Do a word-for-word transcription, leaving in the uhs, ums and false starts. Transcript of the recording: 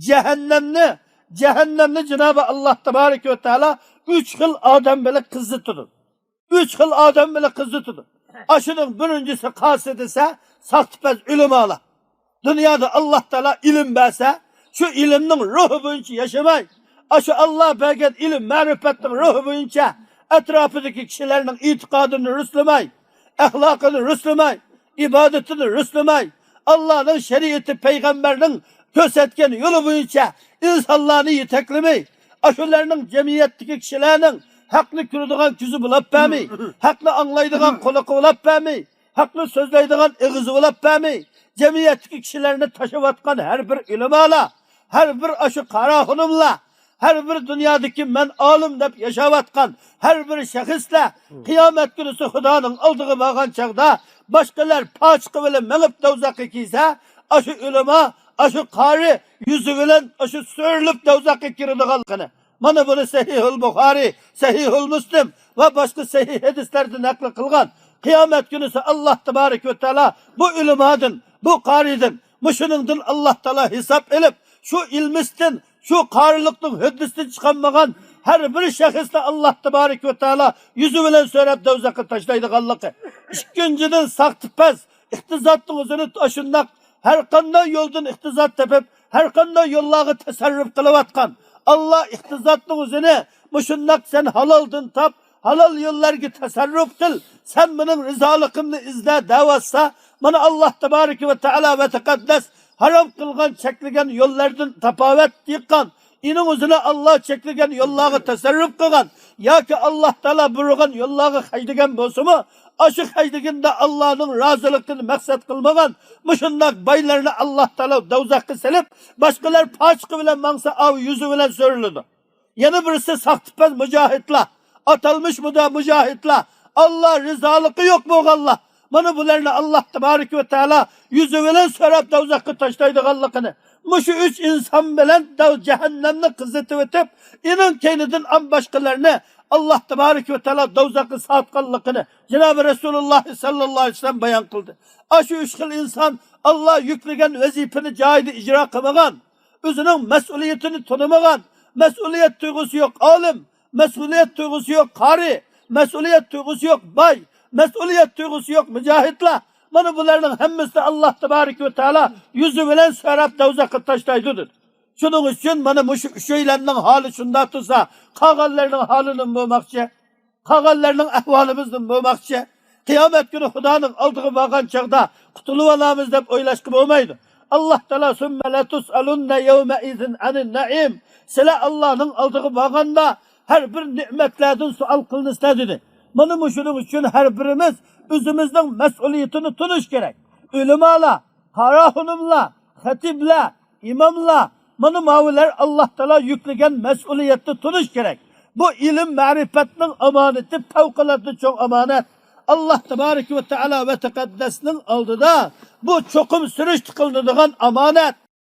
جەھەننەمنى، جەھەننەمنى جانابى ئاللا تابارەك ۋە تائالا ئۈچ خىل ئادەم بىلەن قىزىتىدۇ. ئۈچ خىل ئادەم بىلەن قىزىتىدۇ. ئاشۇنىڭ بىرىنچىسى قايسى دېسە، ساختىپەز ئۆلىمالار. دۇنيادا ئاللا تائالا ئىلىم بەرسە، شۇ ئىلىمنىڭ روھى بويىچە ياشىماي، ئاشۇ ئاللا بەرگەن ئىلىم مەرىپەتنىڭ روھى بويىچە ئەتراپىدىكى كىشىلەرنىڭ ئېتىقادىنى رۇسلىماي، ئەخلاقىنى رۇسلىماي، ئىبادىتىنى رۇسلىماي، ئاللانىڭ شەرىئىتى، پەيغەمبەرنىڭ كۆرسەتكەن يولى بويىچە ئىنسانلارنى يېتەكلىمەي، ئاشۇلارنىڭ، جەمئىيەتتىكى كىشىلەرنىڭ ھەقنى كۆرىدىغان كۆزى بولاپ بەرمەي، ھەقنى ئاڭلايدىغان قۇلىقى بولاپ بەرمەي، ھەقنى سۆزلەيدىغان ئېغىزى بولاپ بەرمەي، جەمئىيەتتىكى كىشىلەرنى تاشلاۋاتقان ھەر بىر ئۆلىمالار، ھەر بىر ئاشۇ قارا خانىملار، ھەر بىر دۇنيادىكى مەن ئالىم دەپ ياشاۋاتقان ھەر بىر شەخسلەر قىيامەت كۈنىسى خۇدانىڭ ئالدىغا بارغان چاغدا باشقىلار پاچىقى بىلەن مېڭىپ دوزاخقا كىرسە، ئاشۇ ئۆلىما، ئاشۇ قارى يۈزى بىلەن ئاشۇ سۈرۈلۈپ دوزاخقا كىرىدىغانلىقىنى، مانا بۇنى سەھىھۇل بۇخارىي، سەھىھۇل مۇسلىم ۋە باشقا سەھىھ ھەدىسلەردە نەقىل قىلغان. قىيامەت كۈنىسى ئاللا تابارەك ۋە تائالا بۇ ئۆلىمادىن، بۇ قارىدىن، مۇشۇنىڭدىن ئاللا تائالا ھېساب ئېلىپ، شۇ ئىلمىستىن، شۇ قارىلىقنىڭ ھۆددىسىدىن چىقالمىغان ھەر بىر شەخسنى ئاللا تابارەك ۋە تائالا يۈزى بىلەن سۆرەپ دوزاخقا تاشلايدىغانلىقى. ئىككىنچىدىن، ساختىپەز، ئىقتىسادنىڭ ئۆزىنى ئاشۇنداق ھەر قانداق يولدىن ئىقتىساد تېپىپ، ھەر قانداق يوللارغا تەسەررۇپ قىلىۋاتقان، ئاللا ئىقتىسادنىڭ ئۆزىنى مۇشۇنداق سەن ھالالدىن تاپ، ھالال يوللارغا تەسەررۇپ قىل، سەن مېنىڭ رىزالىقىمنى ئىزدە دەۋاتسا، مانا ئاللا تابارەك ۋە تائالا ۋە تەقەددەس ھارام قىلغان، چەكلىگەن يوللاردىن تاپاۋەت يىققان، ئېنىڭ ئۆزىنى ئاللا چەكلىگەن يوللارغا تەسەررۇپ قىلغان ياكى ئاللا تائالا بۇيرۇغان يوللارغا خەجلىگەن بولسىمۇ، ئاشۇ خەجلىگىنىدە ئاللانىڭ رازىلىقىنى مەقسەت قىلمىغان مۇشۇنداق بايلارنى ئاللا تائالا دوزاخقا سېلىپ، باشقىلار پاچىقى بىلەن ماڭسا، ئاۋۇ يۈزى بىلەن سۆرىلىدۇ. يەنە بىرسى ساختىپەز مۇجاھىدلار، ئاتالمىش مۇدا مۇجاھىدلار، ئاللا رىزالىقى يوق بولغانلار. مانا بۇلارنى ئاللا تابارەك ۋە تائالا يۈزى بىلەن سۆرەپ دوزاخقا تاشلايدىغانلىقىنى، مۇشۇ ئۈچ ئىنسان بىلەن دەۋ جەھەننەمنى قىزىتىۋېتىپ، ئېنىڭ كەينىدىن ئان باشقىلارنى ئاللا تابارەك ۋە تائالا دوزاخقا ساتقانلىقىنى جانابى رەسۇلۇللا ساللاللاھۇ ئەلەيھى ۋەسەللەم بايان قىلدى. ئاشۇ ئۈچ خىل ئىنسان ئاللا يۈكلىگەن ۋەزىپىنى جايىدا ئىجرا قىلمىغان، ئۆزىنىڭ مەسئۇلىيىتىنى تونۇمىغان، مەسئۇلىيەت تۇيغۇسى يوق ئالىم، مەسئۇلىيەت تۇيغۇسى يوق قارى، مەسئۇلىيەت تۇيغۇسى يوق باي، مەسئۇلىيەت تۇيغۇسى يوق مۇجاھىدلار، مانا بۇلارنىڭ ھەممىسىنى ئاللا تابارەك ۋە تائالا يۈزى بىلەن سۆرەپ دوزاخقا تاشلايدۇ، دېدى. شۇنىڭ ئۈچۈن مانا مۇشۇ ئۈچەيلەننىڭ ھالى شۇنداق تۇرسا، قالغانلارنىڭ ھالى نېمە بولماقچى؟ قالغانلارنىڭ ئەھۋالىمىز نېمە بولماقچى؟ قىيامەت كۈنى خۇدانىڭ ئالدىغا بارغان چاغدا قۇتۇلۇۋالامىز دەپ ئويلاشقا بولمايدۇ. ئاللا تائالا، ثم لتسألن يومئذ عن النعيم. سىلەر ئاللانىڭ ئالدىغا بارغاندا ھەر بىر نېمەتلەردىن سوئال قىلىنىسىلەر، دېدى. مانا مۇشۇنىڭ ئۈچۈن ھەر بىرىمىز ئۆزىمىزنىڭ مەسئۇلىيىتىنى تونۇش كېرەك. ئۆلىمالار، قارا خانىملار، خەتىبلەر، ئىماملار، مانا ماۋۇلار ئاللا تائالا يۈكلىگەن مەسئۇلىيەتنى تونۇش كېرەك. بۇ ئىلىم مەرىپەتنىڭ ئامانىتى پەۋقۇلئاددە چوڭ ئامانەت. ئاللا تابارەك ۋە تائالا ۋە تەقەددەسنىڭ ئالدىدا بۇ چوقۇم سۈرۈشتە قىلىنىدىغان ئامانەت.